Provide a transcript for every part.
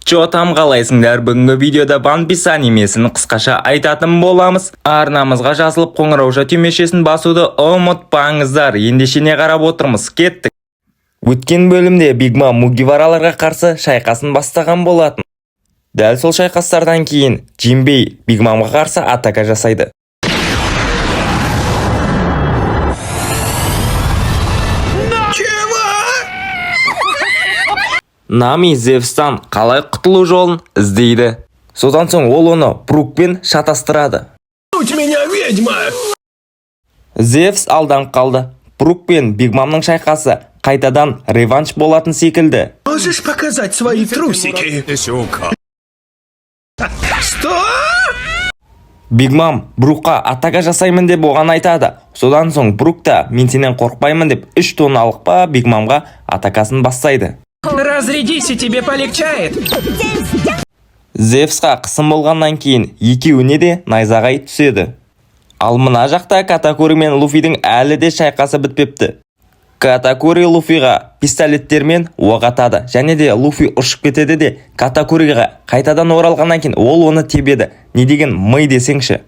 Чё там, қалайсыңдар? Бүгінгі видеода One Piece анимесін қысқаша айтатын боламыз. Арнамызға жазылып, қоңырауша түймешесін басуды ұмытпаңыздар. Ендеше, не қарап отырмыз? Кеттік! Өткен бөлімде Биг Мам Мугивараларға қарсы шайқасын бастаған болатын. Дәл сол шайқастардан кейін Джимбей Биг Мамға қарсы атака жасайды. Чего? Нами Зевстан қалай құтылу жолын іздейді. Содан соң ол оны Брукпен шатастырады. Будь меня, ведьма! Зевс алданып қалды. Брук пен Биг Мамның шайқасы қайтадан реванш болатын секілді. Можешь показать свои трусики? Что? Биг Мам Брукқа атака жасаймын деп оған айтады. Содан соң Брук та «мен сенен қорықпаймын» деп 3 тонналық па Биг Мамға атакасын бастайды. Разрядись, и тебе полегчает. Зевсқа қысым болғаннан кейін екеуіне де найзағай түседі. Ал мына жақта Катакури мен Луфидің әлі де шайқасы бітпепті. Катакури Луфиға пистолеттермен оқ атады және де Луфи ұшып кетеді де, Катакуриға қайтадан оралғаннан кейін ол оны тебеді. Не деген ми десеңші!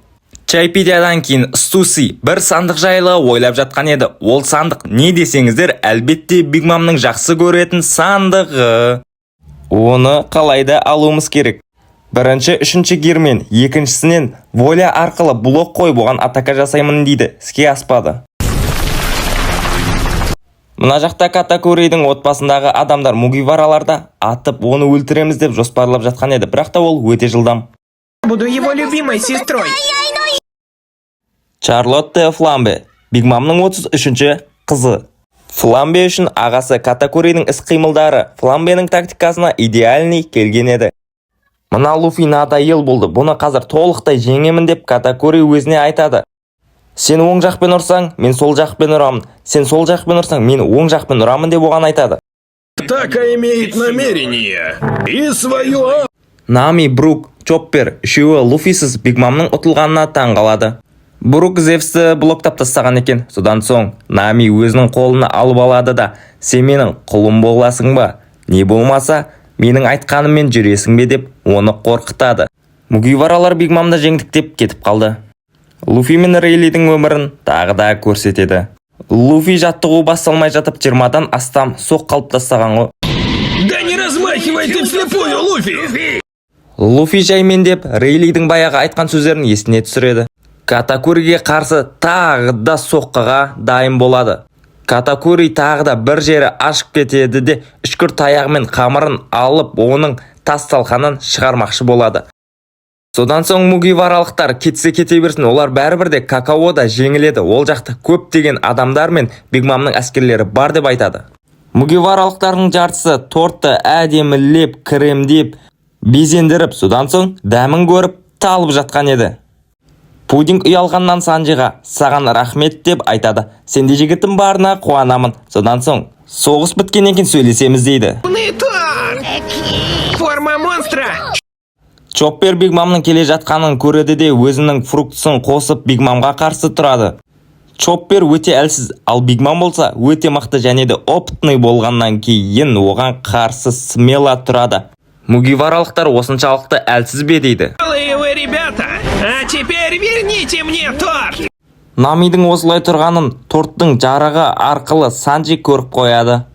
Чайпидиядан кейін Стуси бір сандық жайлы ойлап жатқан еді. Ол сандық не десеңіздер, әлбетте, Биг Мамның жақсы көретін сандығы. Оны қалайда алуымыз керек. Бірінші үшінші гирмен, екіншісінен воля арқылы блок қойып, оған атака жасаймын дейді. Іске аспады. Мына жақта Катакуридің отбасындағы адамдар Мугивараларды атып, оны өлтіреміз деп жоспарлап жатқан еді, бірақ та ол өте жылдам. Буду его любимой сестрой. Чарлотте Фламбе Биг Мамның 33-ші қызы. Фламбе үшін ағасы Катакуридің іс-қимылдары Фламбенің тактикасына идеальный келген еді. Мына Луфи надоел болды, бұны қазір толықтай жеңемін деп Катакури өзіне айтады. Сен оң жақпен ұрсаң, мен сол жақпен ұрамын. Сен сол жақпен ұрсаң, мен оң жақпен ұрамын деп оған айтады. Атака имеет намерение и свою Нами, Брук, Чоппер үшеуі Луфисіз Биг Мамның ұтылғанына таң қалады. Брук Зевсті блоктап тастаған екен. Содан соң Нами өзінің қолына алып алады да, «Сен менің құлым боласың ба? Не болмаса, менің айтқаныммен жүресің бе?» деп оны қорқытады. Мугиваралар Биг Мамды жеңдік деп кетіп қалды. Луфи мен Рейлидің өмірін тағы да көрсетеді. Луфи жаттығу басталмай жатып 20-дан астам соқ қалып тастаған ғой. Да не размахивай ты вслепую, Луфи! Луфи жаймен деп Рейлидің баяғы айтқан сөздерін есіне түсіреді. Катакуриге қарсы тағы да соққыға дайын болады. Катакури тағы да бір жері ашып кетеді де, үшкір таяғымен қамырын алып, оның тас талқанын шығармақшы болады. Содан соң мугиваралықтар кетсе кете берсін, олар бәрібір де какаода жеңіледі. Ол жақта көптеген адамдар мен Биг Мамның әскерлері бар деп айтады. Мугиваралықтардың жартысы тортты әдемілеп, кремдеп, безендіріп, содан соң дәмін көріп талып жатқан еді. Пудинг ұялғаннан Санджиға «Саған рахмет» деп айтады. «Сенде жігітім барына қуанамын». Содан соң соғыс біткеннен кейін сөйлесеміз дейді. Торт! Форма монстра! Чоппер Биг Мамның келе жатқанын көреді де, өзінің фруктысын қосып, Биг Мамға қарсы тұрады. Чоппер өте әлсіз, ал Биг Мам болса өте мықты және де опытный болғаннан кейін оған қарсы смело тұрады. Мугиваралықтар осыншалықты әлсіз бе дейді. Милые вы ребята! А теперь верните мне торт! Намидің осылай тұрғанын торттың жарығы арқылы Санджи көріп қояды.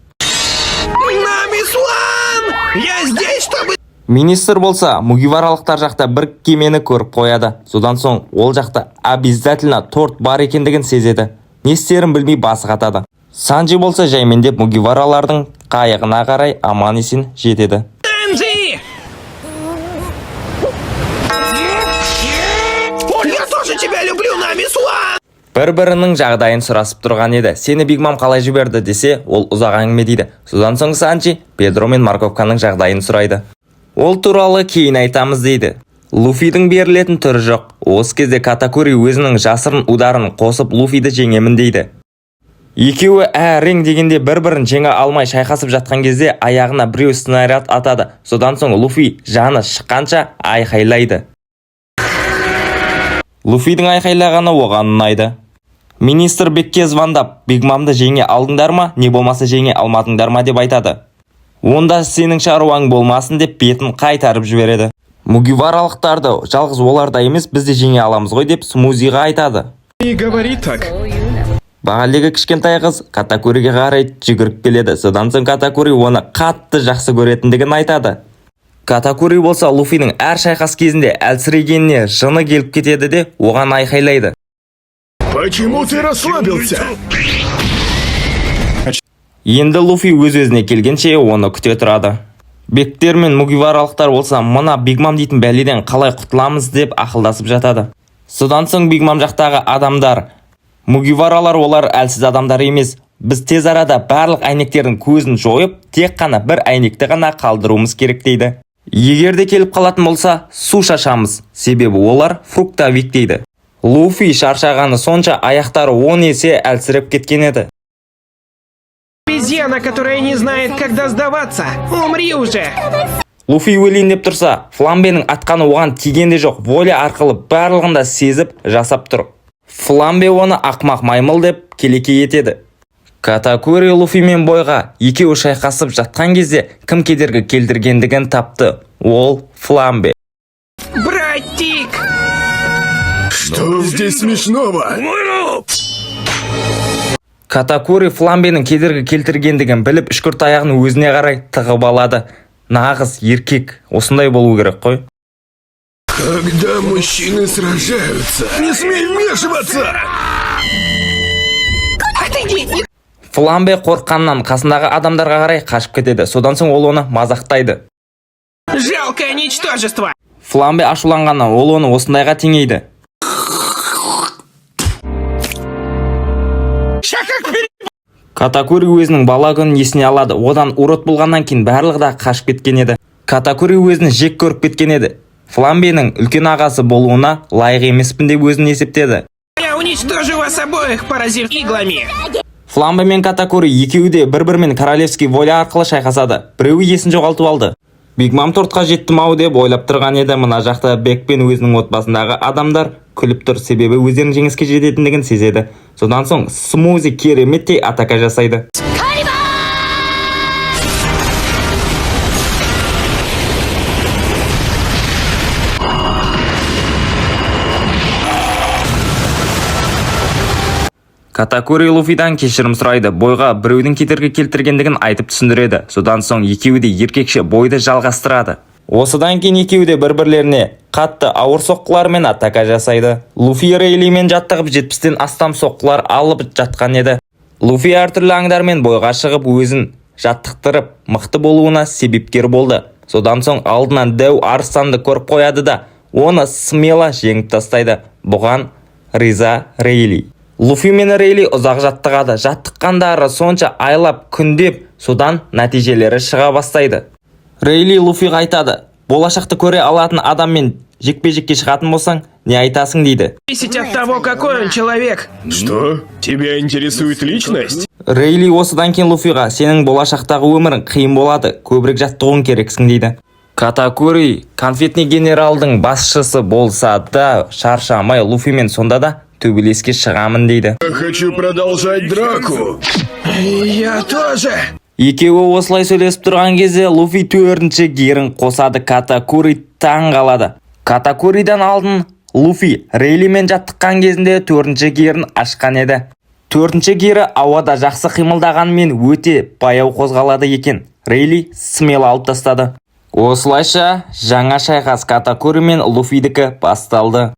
Нами Суан! Я здесь, чтобы Министр болса мугиваралықтар жақта бір кемені көріп қояды. Содан соң ол жақта обязательно торт бар екендігін сезеді. Не істерін білмей басы қатады. Санджи болса жаймендеп мугиваралардың қайығына қарай аман есен жетеді. Санджи! Я тоже тебя люблю, Нами Суан! Бір-бірінің жағдайын сұрасып тұрған еді. «Сені Биг Мам қалай жіберді?» десе, ол «Ұзақ әңгіме» дейді. Содан соң Санджи Педро мен Морковканың жағдайын сұрайды. Ол туралы кейін айтамыз дейді. Луфидің берілетін түрі жоқ. Осы кезде Катакури өзінің жасырын ударын қосып, Луфиді жеңемін дейді. Екеуі әрең дегенде бір-бірін жеңе алмай шайқасып жатқан кезде аяғына біреу снаряд атады. Содан соң Луфи жаны шыққанша айқайлайды. Луфидің айқайлағаны оған ұнайды. Министр Бекке звондап, «Биг Мамды жеңе алдыңдар ма, не болмаса жеңе алмадыңдар ма?» деп айтады. Онда сенің шаруаң болмасын деп бетін қайтарып жібереді. Мугиваралықтарды жалғыз олар да емес, біз де жеңе аламыз ғой деп Смузиға айтады. Не говори так. Бағалегі кішкентай қыз Катакуриге қарай жүгіріп келеді. Содан соң Катакури оны қатты жақсы көретіндігін айтады. Катакури болса Луфиның әр шайқас кезінде әлсірегеніне жыны келіп кетеді де, оған айқайлайды. Почему ты расслабился? Енді Луфи өз-өзіне келгенше оны күте тұрады. Бектер мен мугиваралықтар болса, мына Бигмам дейтін бәледен қалай құтыламыз деп ақылдасып жатады. Содан соң Бигмам жақтағы адамдар: «Мугиваралар олар әлсіз адамдар емес, біз тез арада барлық әйнектердің көзін жойып, тек қана бір әйнекті ғана қалдыруымыз керек», – дейді. Егер де келіп қалатын болса, су шашамыз, себебі олар фруктовик дейді. Луфи шаршағаны сонша, аяқтары 10 есе әлсіреп кеткен еді. Обезьяна, которая не знает, когда сдаваться. Умри уже! Луфи өлейін деп тұрса, Фламбенің атқаны оған тиген де жоқ. Воля арқылы барлығын да сезіп жасап тұр. Фламбе оны ақмақ маймыл деп келеке етеді. Катакури Луфимен бойға екеуі шайқасып жатқан кезде кім кедергі келтіргендігін тапты. Ол Фламбе. Братик! Что здесь смешного? Катакури Фламбенің кедергі келтіргендігін біліп, үшкір таяғын өзіне қарай тығып алады. Нағыз еркек осындай болу керек қой. Когда мужчины сражаются, не смей вмешиваться! Отойди! Фламбе қорыққаннан қасындағы адамдарға қарай қашып кетеді. Содан соң ол оны мазақтайды. Жалкое ничтожество! Фламбе ашуланғаннан ол оны осындайға теңейді. Катакури өзінің бала күнін есіне алады. Одан урод болғаннан кейін барлығы да қашып кеткен еді. Катакури өзін жек көріп кеткен еді. Фламбенің үлкен ағасы болуына лайық емеспін деп өзін есептеді. Я уничтожу вас обоих, поразив иглами! Фламбе мен Катакури екеуі де бір-бірімен королевский воля арқылы шайқасады. Біреуі есін жоғалтып алды. Бигмам тортқа жеттім ау деп ойлап тұрған еді. Мына жақта Бек пен өзінің отбасындағы адамдар күліп тұр, себебі өздерінің жеңіске жететіндігін сезеді. Содан соң Смузи кереметтей атака жасайды. Катакури Луфидан кешірім сұрайды. Бойға біреудің кедергі келтіргендігін айтып түсіндіреді. Содан соң екеуі де еркекше бойды жалғастырады. Осыдан кейін екеуі де бір-бірлеріне қатты ауыр соққылармен атака жасайды. Луфи Рейлимен жаттығып, 70-тен астам соққылар алып жатқан еді. Луфи әртүрлі аңдармен бойға шығып, өзін жаттықтырып, мықты болуына себепкер болды. Содан соң алдынан дәу арыстанды көріп қояды да, оны смело жеңіп тастайды. Бұған риза Рейли. Луфи мен Рейли ұзақ жаттығады. Жаттыққандары сонша, айлап, күндеп, содан нәтижелері шыға бастайды. Рейли Луфиға айтады: «Болашақты көре алатын адаммен жекпе-жекке шығатын болсаң, не айтасың?» – дейді. Зависит от того, какой он человек. Что? Тебя интересует личность? Рейли осыдан кейін Луфиға: «Сенің болашақтағы өмірің қиын болады, көбірек жаттығуың керексің», – дейді. Катакури конфетный генералдың басшысы болса да, шаршамай Луфимен сонда да төбелеске шығамын дейді. Я хочу продолжать драку. Я тоже. Екеуі осылай сөйлесіп тұрған кезде Луфи төртінші гирін қосады. Катакури таң қалады. Катакуридан алдын Луфи Рейлимен жаттыққан кезінде төртінші гирін ашқан еді. Төртінші гирі ауада жақсы қимылдағанымен, өте баяу қозғалады екен. Рейли смело алып тастады. Осылайша жаңа шайқас Катакури мен Луфидікі басталды.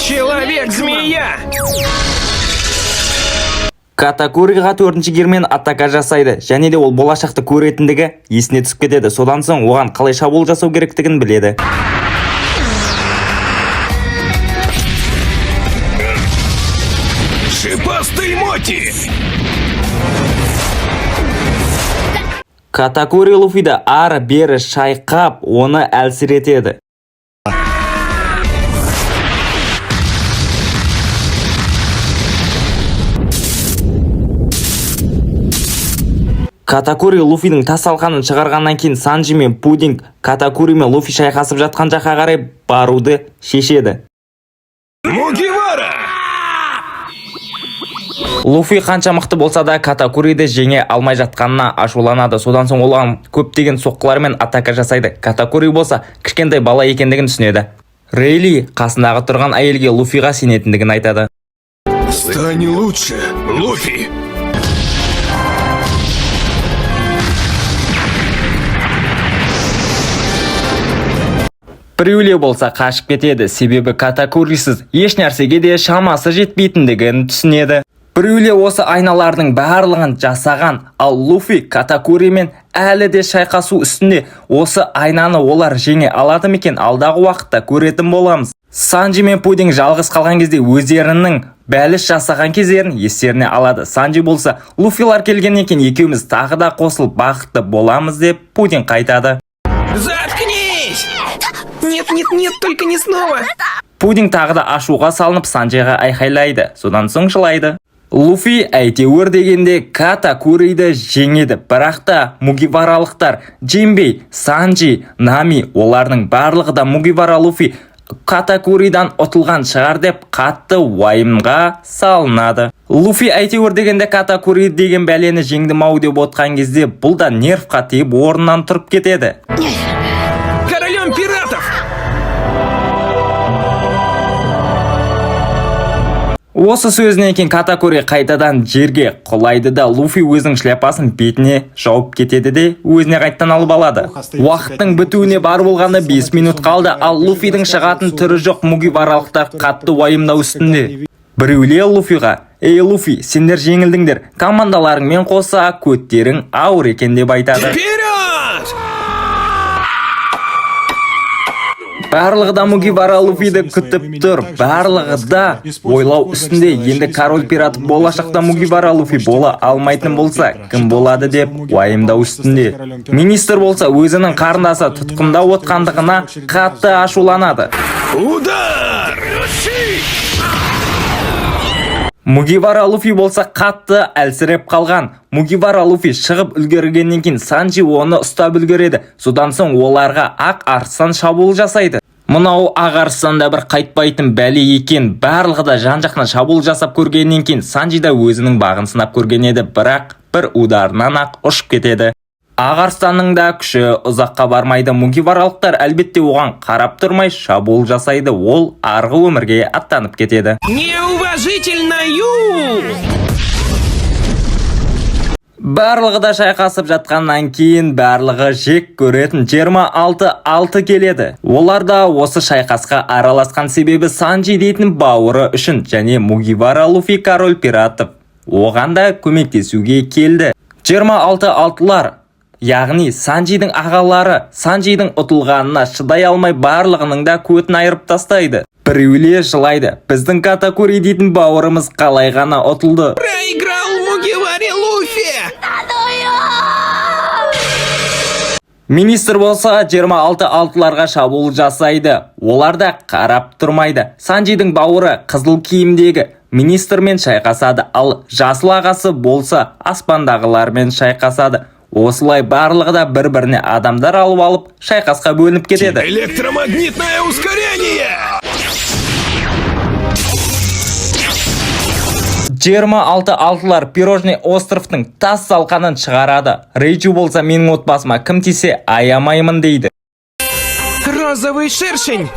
Человек-змея! Катакуриға төртінші гирмен атака жасайды және де ол болашақты көретіндігі есіне түсіп кетеді. Содан соң оған қалай шабуыл жасау керектігін біледі. Шипастый Моти! Катакури Луфиді ары бері шайқап, оны әлсіретеді. Катакури Луфидің тас алқанын шығарғаннан кейін Санджи мен Пудинг Катакури мен Луфи шайқасып жатқан жаққа қарай баруды шешеді. Мугивара! Луфи қанша мықты болса да, Катакуриді жеңе алмай жатқанына ашуланады. Содан соң оған көптеген соққылармен атака жасайды. Катакури болса кішкентай бала екендігін түсінеді. Рейли қасындағы тұрған әйелге Луфиға сенетіндігін айтады. Стань лучше, Луфи! Біреулер болса қашып кетеді, себебі Катакурисіз еш нәрсеге де шамасы жетпейтіндігін түсінеді. Біреулер осы айналардың барлығын жасаған, ал Луфи Катакуримен әлі де шайқасу үстінде. Осы айнаны олар жеңе алады ма екен, алдағы уақытта көретін боламыз. Санджи мен Пудинг жалғыз қалған кезде өздерінің бәліш жасаған кездерін естеріне алады. Санджи болса, Луфилар келгеннен кейін екеуміз тағы да қосылып бақытты боламыз деп Пудинг қайтады. Заткнись! Нет, нет, нет, только не снова! Пудинг тағы да ашуға салынып, Санджиға айқайлайды, содан соң жылайды. Луфи әйтеуір дегенде Катакуриді жеңеді, бірақ та мугиваралықтар Джимбей, Санджи, Нами, олардың барлығы да Мугивара Луфи Катакуридан ұтылған шығар деп қатты уайымға салынады. Луфи әйтеуір дегенде Катакури деген бәлені жеңдім ау деп отқан кезде, бұл да нервқа тиіп, орнынан тұрып кетеді. Королем пиратов! Осы сөзінен кейін Катакури қайтадан жерге құлайды да, Луфи өзінің шляпасын бетіне жауып кетеді де, өзіне қайтадан алып алады. Уақыттың бітуіне бар болғаны 5 минут қалды, ал Луфидің шығатын түрі жоқ. Мугиваралықтар қатты уайымдау үстінде. Біреулер Луфиға: «Ей, Луфи, сендер жеңілдіңдер, командаларыңмен қоса көттерің ауыр екен», – деп айтады. Вперед! Барлығы да Мугивара Луфиді күтіп тұр. Барлығы да ойлау үстінде: енді король пират болашақта Мугивара Луфи бола алмайтын болса, кім болады деп уайымдау үстінде. Министр болса өзінің қарындасы тұтқында отқандығына қатты ашуланады. Удар! Мугивара Луфи болса қатты әлсіреп қалған. Мугивара Луфи шығып үлгергеннен кейін Санджи оны ұстап үлгереді. Содан соң оларға ақ арыстан шабуыл жасайды. Мынау ақ арыстан да бір қайтпайтын бәле екен. Барлығы да жан-жақтан шабуыл жасап көргеннен кейін Санджи да өзінің бағын сынап көрген еді, бірақ бір ударынан ақ ұшып кетеді. Ақ арыстанның да күші ұзаққа бармайды. Мугиваралықтар әлбетте оған қарап тұрмай шабуыл жасайды. Ол арғы өмірге аттанып кетеді. Неуважительную! Барлығы да шайқасып жатқаннан кейін барлығы жек көретін 26-6 келеді. Олар да осы шайқасқа араласқан, себебі Санджи дейтін бауыры үшін және Мугивара Луфи король пиратов оған да көмектесуге келді. 26 алтылар, яғни Санджидің ағалары, Санджидің ұтылғанына шыдай алмай, барлығының да көтін айырып тастайды. Біреулер жылайды: «Біздің Катакури дейтін бауырымыз қалай ғана ұтылды?» Проиграл Мугиваре Луфи! Министр болса 26 алтыларға шабуыл жасайды. Олар да қарап тұрмайды. Санджидің бауыры қызыл киімдегі министрмен шайқасады, ал жасыл ағасы болса аспандағылармен шайқасады. Осылай барлығы да бір-біріне адамдар алып алып, шайқасқа бөлініп кетеді. Электромагнитное ускорение! 26 алтылар пирожный островтың тас салқанын шығарады. Рейджу болса, «Менің отбасыма кім тисе, аямаймын», – дейді. Розовый шершень!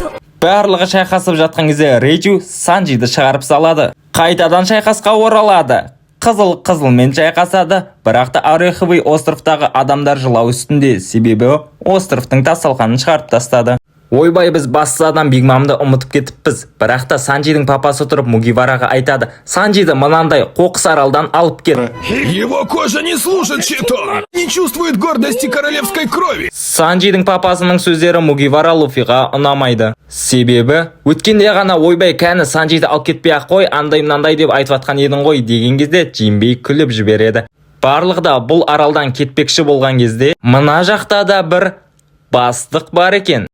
Барлығы шайқасып жатқан кезде Рейджу Санджиді шығарып салады. Қайтадан шайқасқа оралады. Қызыл қызылмен шайқасады, бірақ та Ореховый островтағы адамдар жылау үстінде, себебі островтың тас салқанын шығарып тастады. Ойбай, біз басты адам Биг Мамды ұмытып кетіппіз. Бірақ та Санджидің папасы тұрып Мугивараға айтады: «Санджиді мынандай қоқыс аралдан алып кет». Его кожа не служит щитом! Не чувствует гордости королевской крови! Санджидің папасының сөздері Мугивара Луфиға ұнамайды. Себебі өткенде ғана «Ойбай, кәні, Санджиді алып кетпей ақ қой, андай мынандай деп айтып жатқан едің ғой» деген кезде Джимбей күліп жібереді. Барлығы да бұл аралдан кетпекші болған кезде мына жақта да бір бастық бар екен.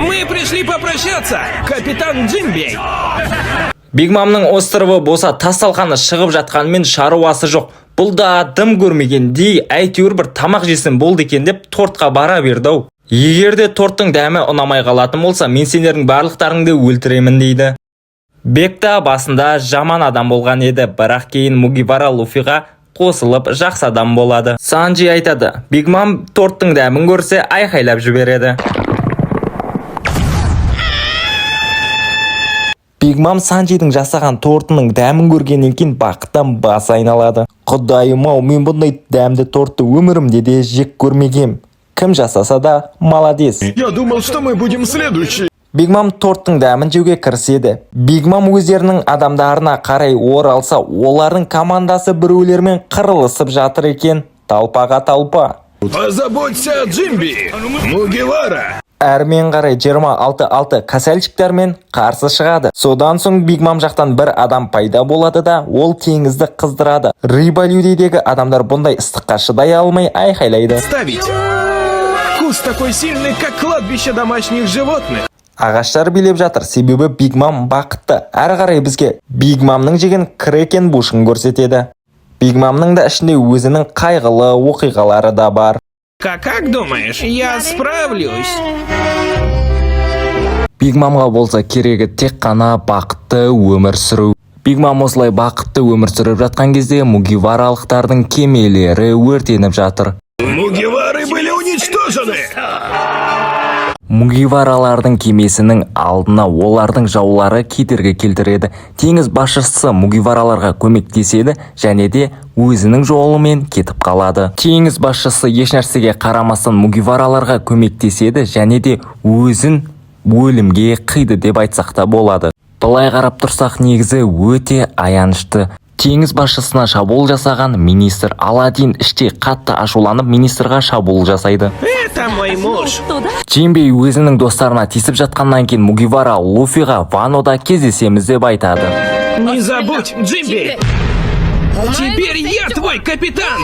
Мы пришли попрощаться, капитан Джимбей! Биг Мамның островы болса тас талқаны шығып жатқанымен шаруасы жоқ. Бұл да дым көрмегендей, әйтеуір бір тамақ жесем болды екен деп тортқа бара берді ау. «Егер де торттың дәмі ұнамай қалатын болса, мен сендердің барлықтарыңды өлтіремін», – дейді. Бекта басында жаман адам болған еді, бірақ кейін Мугивара Луфиға қосылып, жақсы адам болады. Санджи айтады, Биг Мам торттың дәмін көрсе, айқайлап жібереді. Биг Мам Санджидің жасаған тортының дәмін көргеннен кейін бақыттан басы айналады. Құдайым ау, мен бұндай дәмді тортты өмірімде де жек көрмегем. Кім жасаса да, молодец. Я думал, что мы будем следующие. Биг Мам торттың дәмін жеуге кіріседі. Биг Мам өздерінің адамдарына қарай оралса, олардың командасы біреулермен қырылысып жатыр екен. Талпаға талпа. Позаботься о Джимби! Мугивара! Әрмен қарай 26-6 касальщиктермен қарсы шығады. Содан соң Биг Мам жақтан бір адам пайда болады да, ол теңізді қыздырады. Рибалюдейдегі адамдар бұндай ыстыққа шыдай алмай айқайлайды. Ставить! Вкус такой сильный, как кладбище домашних животных. Ағаштар билеп жатыр, себебі Биг Мам бақытты. Әрі қарай бізге Биг Мамның жеген крекен бушын көрсетеді. Биг Мамның да ішінде өзінің қайғылы оқиғалары да бар. Как думаешь, я справлюсь? Биг Мамға болса керегі тек қана бақытты өмір сүру. Биг Мам осылай бақытты өмір сүріп жатқан кезде мугиваралықтардың кемелері өртеніп жатыр. Мугивары были уничтожены! Мугиваралардың кемесінің алдына олардың жаулары кедергі келтіреді. Теңіз басшысы мугивараларға көмектеседі және де өзінің жолымен кетіп қалады. Теңіз басшысы ешнәрсеге қарамастан мугивараларға көмектеседі және де өзін өлімге қиды деп айтсақ та болады. Былай қарап тұрсақ, негізі өте аянышты. Теңіз басшысына шабуыл жасаған министр. Аладдин іштей қатты ашуланып, министрға шабуыл жасайды. Это мой муж. Джимбей өзінің достарына тиісіп жатқаннан кейін Мугивара Луфиға Ванода кездесеміз деп айтады. Не забудь, Джимби! Теперь я твой капитан!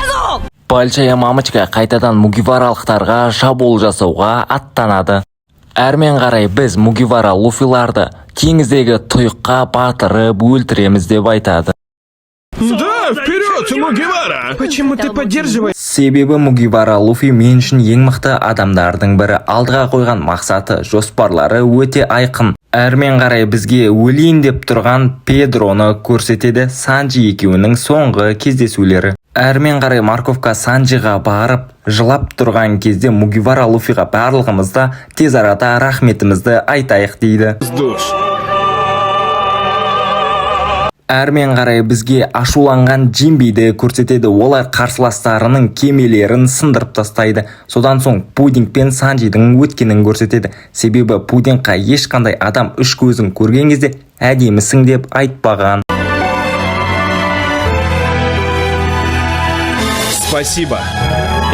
Большая мамочка қайтадан мугиваралықтарға шабуыл жасауға аттанады. Әрмен қарай біз Мугивара Луфиларды теңіздегі тұйыққа батырып өлтіреміз деп айтады. Да, вперед, Мугивара! Почему ты поддерживаешь Себебі Мугивара Луфи мен үшін ең мықты адамдардың бірі. Алдыға қойған мақсаты, жоспарлары өте айқын. Әрмен қарай бізге өлейін деп тұрған Педроны көрсетеді. Санджи екеуінің соңғы кездесулері. Әрмен қарай Морковка Санджиға барып жылап тұрған кезде Мугивара Луфиға барлығымыз да тез арада рахметімізді айтайық дейді. Душ. Әрмен қарай бізге ашуланған Джимбиді көрсетеді. Олар қарсыластарының кемелерін сындырып тастайды. Содан соң Пудинг пен Санджидің өткенін көрсетеді. Себебі Пудингқа ешқандай адам үш көзін көрген кезде әдемісің деп айтпаған. Спасибо.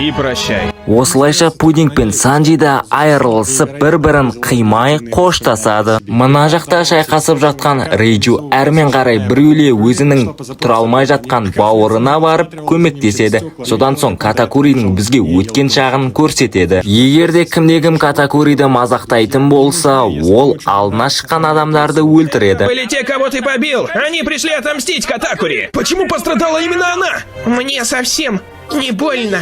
И прощай. Осылайша Пудинг пен Санджи да айырылысып, бір-бірін қимай қоштасады. Мына жақта шайқасып жатқан Рейджу әрмен қарай біреуле өзінің тұра алмай жатқан бауырына барып көмектеседі. Содан соң Катакуридің бізге өткен шағын көрсетеді. Егер де кімде-кім Катакуриді мазақтайтын болса, ол алдына шыққан адамдарды өлтіреді. Были те, кого ты побил. Они пришли отомстить Катакури. Почему пострадала именно она? Мне совсем не больно.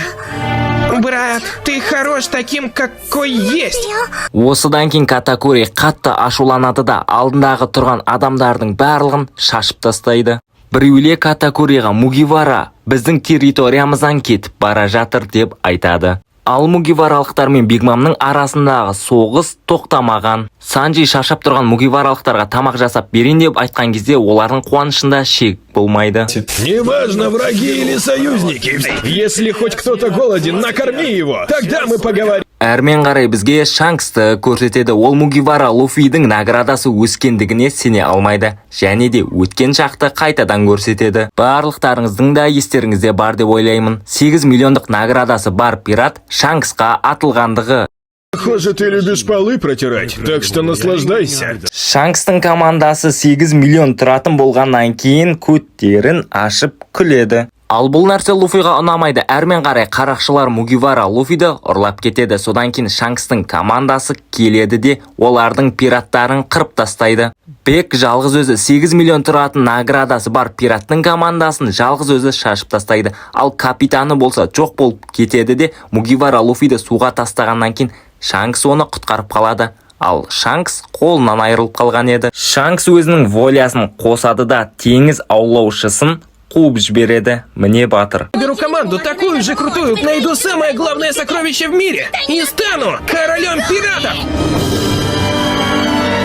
Брат, ты хорош таким, какой есть. Осыдан кейін Катакури қатты ашуланады да, алдындағы тұрған адамдардың барлығын шашып тастайды. Біреулер Катакуриға Мугивара біздің территориямыздан кетіп бара жатыр деп айтады. Ал мугиваралықтар мен Бигмамның арасындағы соғыс тоқтамаған. Санджи шаршап тұрған мугиваралықтарға тамақ жасап берейін деп айтқан кезде олардың қуанышында шек болмайды. Неважно, враги или союзники. Если хоть кто-то голоден, накорми его. Тогда мы поговорим. Әрмен қарай бізге Шанксты көрсетеді. Ол Мугивара Луфидің наградасы өскендігіне сене алмайды және де өткен шақты қайтадан көрсетеді. Барлықтарыңыздың да естеріңізде бар деп ойлаймын. 8 миллиондық наградасы бар пират Шанксқа атылғандығы. Похоже, ты любишь полы протирать, так что наслаждайся. Шанкстың командасы 8 миллион тұратын болғаннан кейін көттерін ашып күледі. Ал бұл нәрсе Луфиға ұнамайды. Әрмен қарай қарақшылар Мугивара Луфиді ұрлап кетеді. Содан кейін Шанкстың командасы келеді де, олардың пираттарын қырып тастайды. Бек жалғыз өзі 8 миллион тұратын наградасы бар пираттың командасын жалғыз өзі шашып тастайды. Ал капитаны болса жоқ болып кетеді де, Мугивара Луфиді суға тастағаннан кейін Шанкс оны құтқарып қалады. Ал Шанкс қолынан айырылып қалған еді. Шанкс өзінің волясын қосады да, теңіз аулаушысын қуып жібереді. Міне, батыр. Беру команду, такую же крутую, найду самое главное сокровище в мире и стану королем пиратов!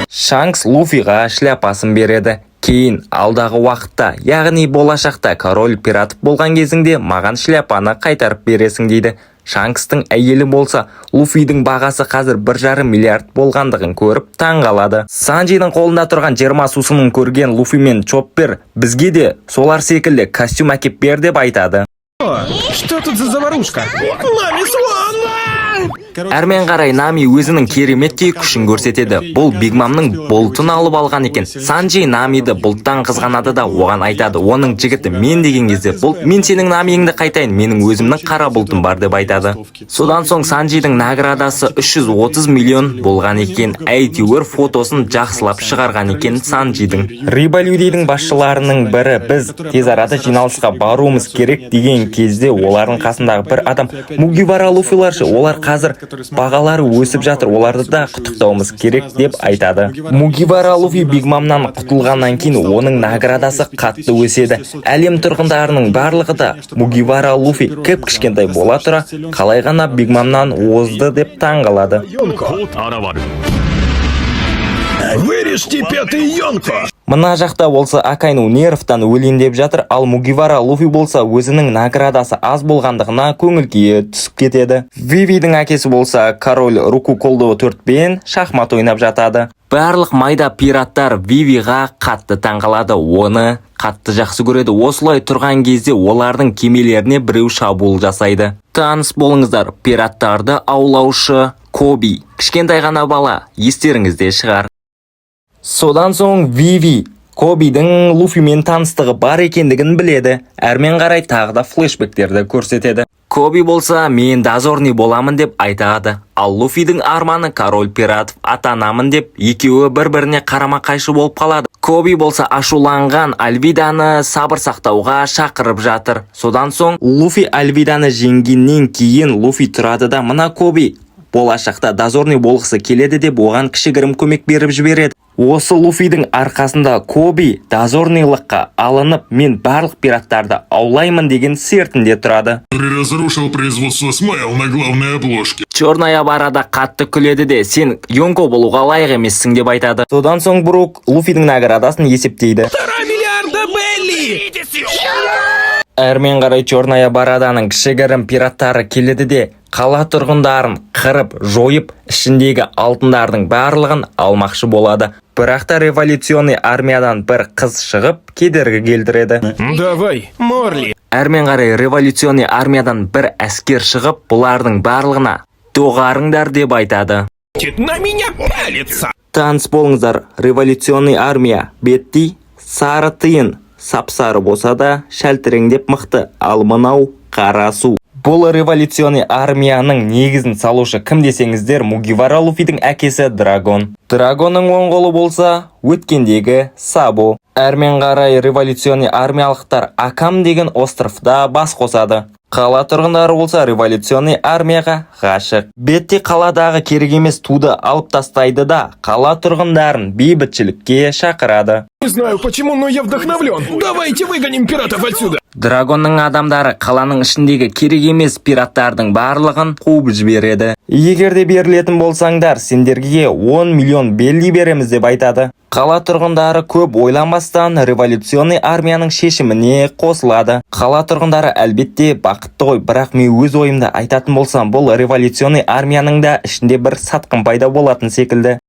Шанкс Луфиға шляпасын береді. Кейін, алдағы уақытта, яғни болашақта король пиратов болған кезіңде маған шляпаны қайтарып бересің дейді. Шанкстың әйелі болса, Луфидің бағасы қазір 1,5 миллиард болғандығын көріп таң қалады. Санджидің қолында тұрған 20 сусынын көрген Луфи мен Чоппер бізге де солар секілді костюм әкеп бер деп айтады. О, что тут за заварушка? Нами Суан! Әрмен қарай Нами өзінің кереметтей күшін көрсетеді. Бұл Бигмамның бұлтын алып алған екен. Санджи Намиді бұлттан қызғанады да, оған айтады, оның жігіті мен деген кезде, бұлт мен сенің Намиіңді қайтайын, менің өзімнің қара бұлтым бар деп айтады. Содан соң Санджидің наградасы 330 миллион болған екен. Әйтеуір фотосын жақсылап шығарған екен Санджидің. Рибалюдидің басшыларының бірі біз тез арада жиналысқа баруымыз керек деген кезде, олардың қасындағы бір адам Мугивара Луфиларшы, олар қазір бағалары өсіп жатыр, оларды да құттықтауымыз керек деп айтады. Мугивара Луфи Бигмамнан құтылғаннан кейін оның наградасы қатты өседі. Әлем тұрғындарының барлығы да Мугивара Луфи кіп кішкентай бола тұра қалай ғана Бигмамнан озды деп таң қалады. Йонко. Вырежьте пятый Йонко! Мына жақта болса, Акайну нервтан өлейін деп жатыр, ал Мугивара Луфи болса, өзінің наградасы аз болғандығына көңіл күйі түсіп кетеді. Вивидің әкесі болса, король Руку Колдо төртпен шахмат ойнап жатады. Барлық майда пираттар Вивиға қатты таңқалады, оны қатты жақсы көреді. Осылай тұрған кезде олардың кемелеріне біреу шабуыл жасайды. Таныс болыңыздар, пираттарды аулаушы Коби, кішкентай ғана бала, естеріңізде шығар. Содан соң Виви Кобидің Луфимен таныстығы бар екендігін біледі. Әрмен қарай тағы да флешбектерді көрсетеді. Коби болса, мен дозорный боламын деп айтады. Ал Луфидің арманы король пиратов атанамын деп, екеуі бір-біріне қарама қайшы болып қалады. Коби болса, ашуланған Альвиданы сабыр сақтауға шақырып жатыр. Содан соң Луфи Альвиданы жеңгеннен кейін Луфи тұрады да, мына Коби болашақта дозорный болғысы келеді деп, оған кішігірім көмек беріп жібереді. Осы Луфидің арқасында Коби дозорныйлыққа алынып, мен барлық пираттарды аулаймын деген сертінде тұрады. Который разрушил производство Смайл на главной обложке. Черная Барада қатты күледі де, сен Йонко болуға лайық емессің деп айтады. Содан соң Брук Луфидің наградасын есептейді. 1,5 миллиарда Белли! Әрмен қарай Черная Бараданың кішігірім пираттары келеді де, қала тұрғындарын қырып жойып, ішіндегі алтындардың барлығын алмақшы болады. Бірақ та революционный армиядан бір қыз шығып, кедергі келтіреді. Давай. Морли, Әрмен қарай революционный армиядан бір әскер шығып, бұлардың барлығына доғарыңдар деп айтады. На меня пялится! Таныс болыңыздар, революционный армия. Бетти сары тиын, сап-сары болса да, шәлтіреңдеп мықты, ал мынау қара су. Бұл революционный армияның негізін салушы кім десеңіздер, Мугивара Луфидің әкесі Драгон. Драгонның оң қолы болса, өткендегі Сабо. Әрмен қарай революционный армиялықтар Акам деген островта бас қосады. Қала тұрғындары болса, революционный армияға ғашық. Бетти қаладағы керек емес туды алып тастайды да, қала тұрғындарын бейбітшілікке шақырады. Не знаю почему, но я вдохновлен. Давайте выгоним пиратов отсюда. Драгонның адамдары қаланың ішіндегі керек емес пираттардың барлығын қуып жібереді. Егер де берілетін болсаңдар, сендерге 10 миллион белли береміз деп айтады. Қала тұрғындары көп ойланбастан революционный армияның шешіміне қосылады. Қала тұрғындары әлбетте бақытты ғой, бірақ мен өз ойымды айтатын болсам, бұл революционный армияның да ішінде бір сатқын пайда болатын секілді.